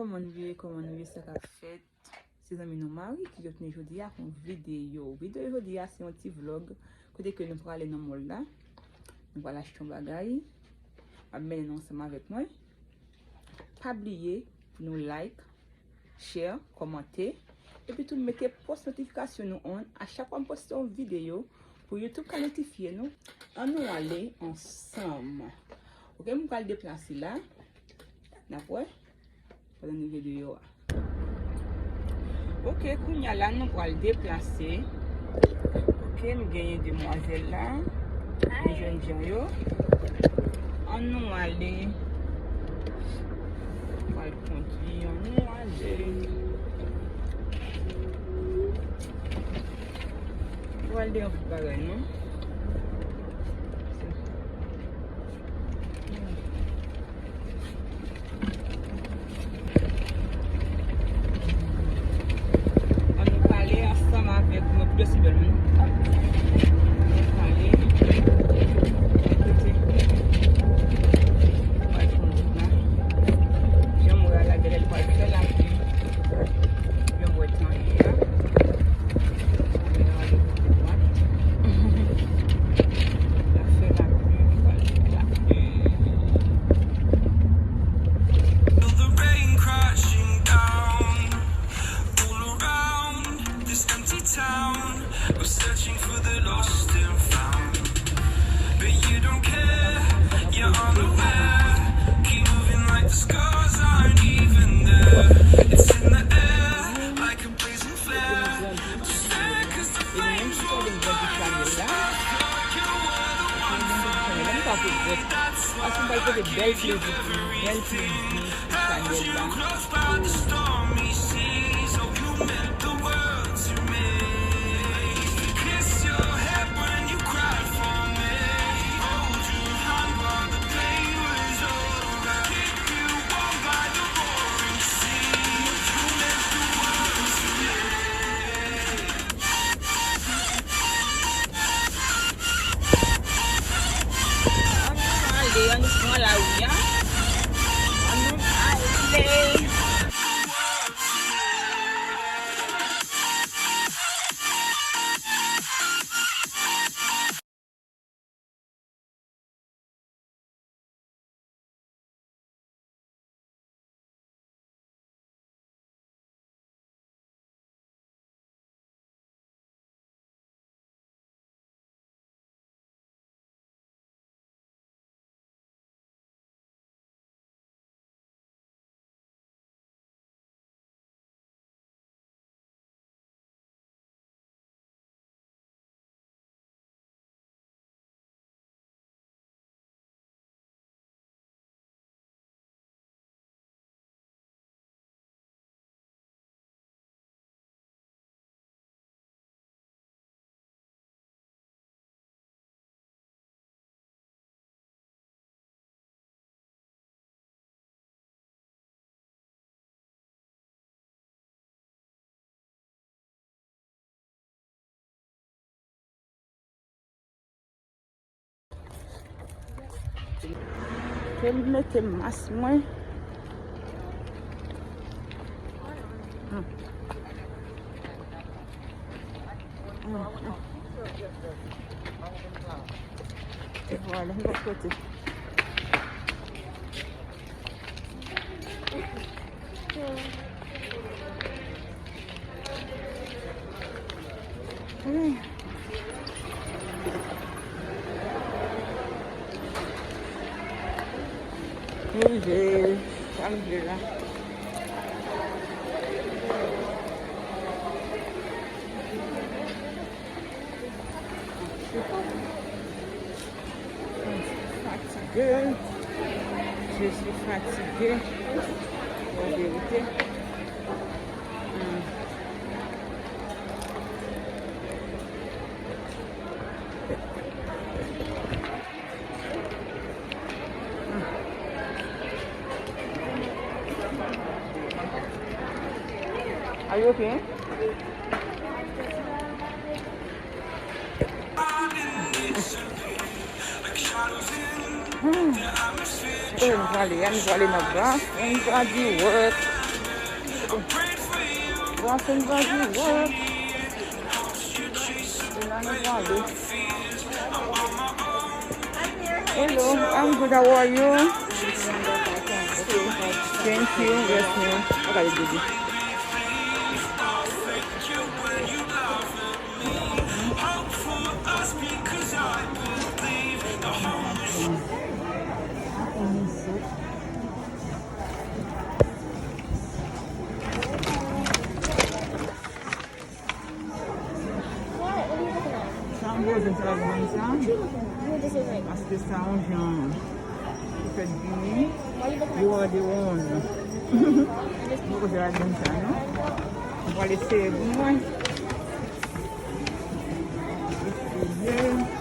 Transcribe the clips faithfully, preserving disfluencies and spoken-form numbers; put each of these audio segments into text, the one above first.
Kòman nou ye, kòman nou ye, sa k ap fèt? Se zanmi nou Marie ki retounen jodi a ak yon videyo. Videyo jodi a se yon ti vlog kote ke nou prale nan mall la. Nou pral achte yon bagay. M ap mennen nou ansanm avèk mwen. Pa bliye pou nou like, share, kòmante, epi tou mete pòs notifikasyon nou on a chak fwa m poste yon videyo pou YouTube ka notifye nou. Ann nou ale ansanm. Oke, m pral deplase la. N ap wè pandan nou videyo a. Oke, kounye a la, nou pral deplase. Oke, m genyen demwazèl la. Li jènjan yo. Ann nou ale. Pral kondwi, ann nou ale. Pral de yon bagay, non? Ann nou pale ansanm avèk mwen, plis bèl moun. Ann nou pale. Kote? Pral pran wout la. Jan mwen al la, genlè l pral fè lapli. Jan mwen tan ye a. Mwen ale kote dwat. L ap fè lapli, li pral fè lapli. Feel the rain crashing down all around this empty town. We're searching for the lost and found, but you don't care. You're unaware. Keep moving like the scars aren't even there. It's in the air like a blazing flare. Just stare, 'cause the flames won't burn out. That's why you were the one for me. That's why I give everything. Held you close by the stormy seas. Oh, you meant the world to me. Kiss your head when you cried for me. Hold your hand while the pain was over. Keep you warm by the roaring sea. You meant the world to me. Ann nou ale, ann nou pran lari a. Ann nou ale. Ke m mete mas mwen. Hmm. Hmm, hmm. E vwala, lòt kote. Hmm. Rive, sa rive la. Fatigué. Je suis fatigué. An verite. Hmm. Are you okay? Hmm. Ann nou ale, ann nou ale nan bas, ann nou al di work. Boston Buggy, what? Hello, I'm good. How are you? Thank you. Yes, ma'am. I got it, baby. Sa m poze se ladann sa. Paske sa yon jan ki fèt vini. You are the one. M poze ladann sa, non? M pral eseye pou mwen. Eseye.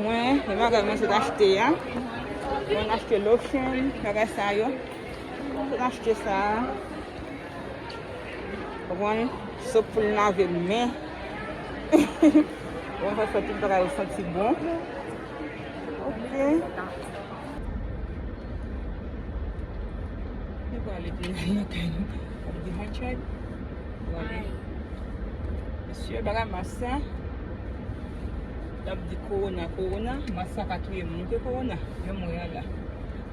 Mwen, e bagay mwen sot achte a. Mwen achte lotion, bagay sa yo. Mwen sot achte sa. Ou konprann? Sop pou l lave men. Mwen fè fè tout bagay yo santi bon. Ok. Nou prale tounen lakay nou. Ap di hi, Chad. Prale. Mesye, bagay mas sa. L ap di korona, korona. Mas sa ka touye moun ke korona. Jan m wè a la.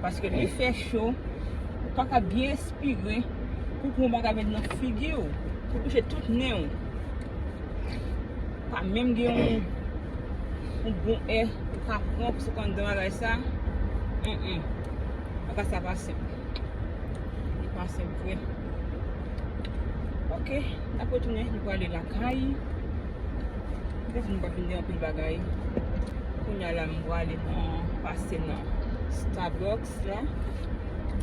Paske li fè cho. Ou pa ka byen espire pou pran yon bagay met nan figi w. Pou touche tout nen w. Pa menm gen yon, yon bon è ou ka pran pou sot anndan bagay sa. Mm, mm. Bagay sa pa senp. Li pa senp vre. Ok, n ap retounen, nou prale lakay. Mwen te di nou pa fin gen anpil bagay. Kounye a la, m prale nan, pase nan Starbucks la.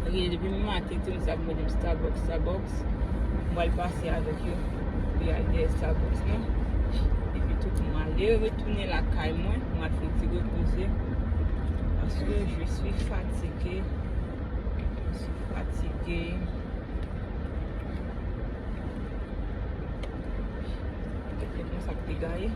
Rele depi maten, ti moun sa ap mande m Starbucks, Starbucks. M pral pase avèk yo. Pou y al dèyè Starbucks la. Epi tou pou m ale retounen lakay mwen. M al fè yon ti repoze. Paske je suis fatiguée. Je suis fatiguée. Gade konsa k te gaye.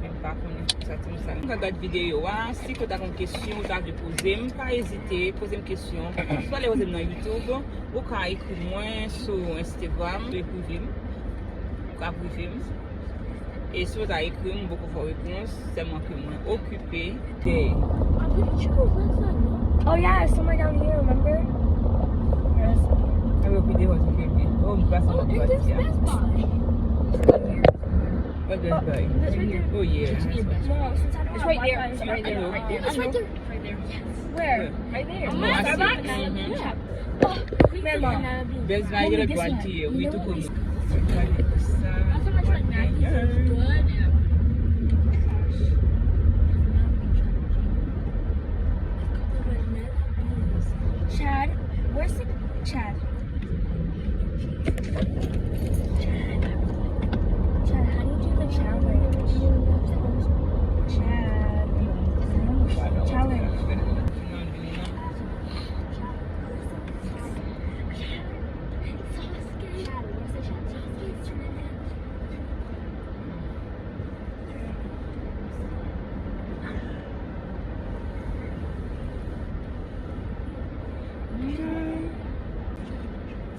M pa konnen sa ti moun sa. M ka gad videyo a. Si ke w ta gen kesyon, w ta vle poze m, pa ezite, poze m kesyon. Swa lè w wè m nan YouTube, ou ka ekri mwen sou Instagram, ou ekri m. Ou ka prive m. E si w ta ekri m, m poko fè w repons, sèlman ke mwen okipe. Dè. Oh yeah, it's somewhere down here, remember? Yes. Mwen okipe dehò, se fè byen. Oh, m pase nan pati a. What Best Buy? This right there. Oh yeah. No, since I don't have Wi-Fi, it's right there. It's right there. Right there. Where? Right there. Oh, I see. Starbucks? Mm-hmm. Yeah. Oh, Best Buy, yo lè pral tiye, wi, tou konnen. Gade sa. Chad, where's the Chad? Chad, how do you do the challenge? Chad, challenge.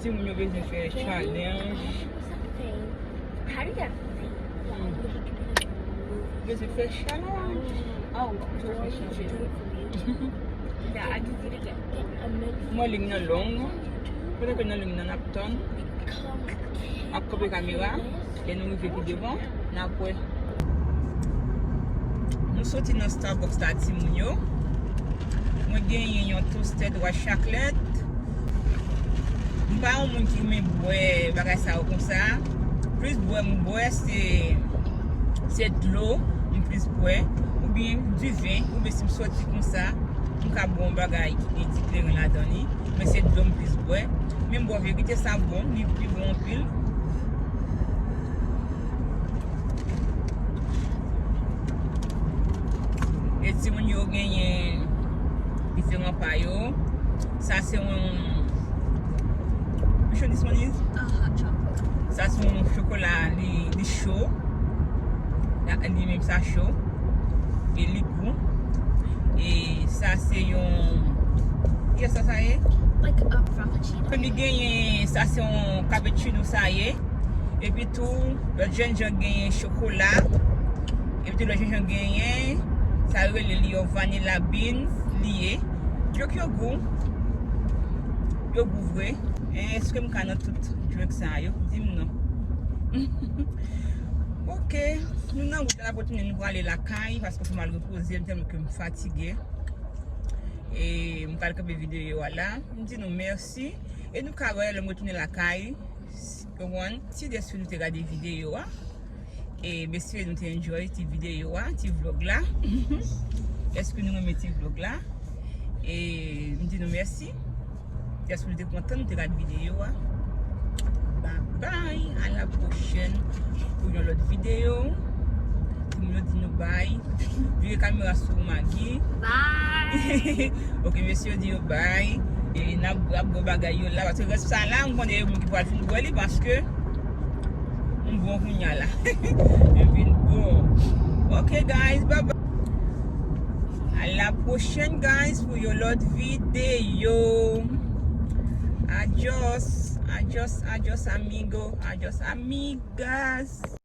Timoun yo bezwen fè challenge. Bezwen fè challenge. Mwen ling nan long. Petèt ke nan ling nan n ap tann. M ap kanpe kamera. Lè nou rive pi devan, n ap wè. Nou soti nan Starbucks la, timoun yo. Mwen genyen yon toasted white chocolate. M pa yon moun ki renmen bwè bagay sa yo konsa. Plis bwè m bwè, se Se dlo m plis bwè, oubyen diven, oubyen si m soti konsa, m ka bwè yon bagay ki gen ti kleren ladan li, men se dlo m plis bwè. Men m bwè verite, sa bon, li pi bon anpil. E timoun yo genyen diferan pa yo. Sa se yon, which one this one is? Sa se yon chokola, li, li cho. Li menm sa cho. E li gou. E sa se yon, kiyès sa sa ye? Like a frappuccino. Ke li genyen, sa se yon cappuccino sa ye. Epi tou, lòt jènjan genyen chokola. Epi tou, lòt jènjan genyen, sa yo rele li yon vanilla beans li ye. Drinks yo gou. Yo gou vre. Èske m ka nan tout drinks sa yo? Di m non. Ok, nou nan wout la, n ap retounen, nou prale lakay, paske fò m al repoze m, tèlman ke m fatige. E m pral kanpe videyo a la. M di nou mèsi. E nou ka wè lè m retounen lakay. Konprann? Si dèske nou te gade videyo a. E m espere nou te enjoy ti videyo a, ti vlog la. Èske nou renmen ti vlog la? E m di nou mèsi. Dèske nou te kontan, nou te gade videyo a. Bye bye, a la pwochèn pou yon lòt videyo. Timoun yo di nou bye. Vire kamera sou Maggie. Bye. Ok, mesye yo di yo bye. E n ap, ap bwè bagay yo la, paske rès sa la, m konnen e moun ki pral fin bwè li, paske m bon kounya la. M vin bon. Ok, guys, bye bye. A la pwochèn, guys, pou yon lòt videyo. Adios, adios, adios, amigo, adios, amigas.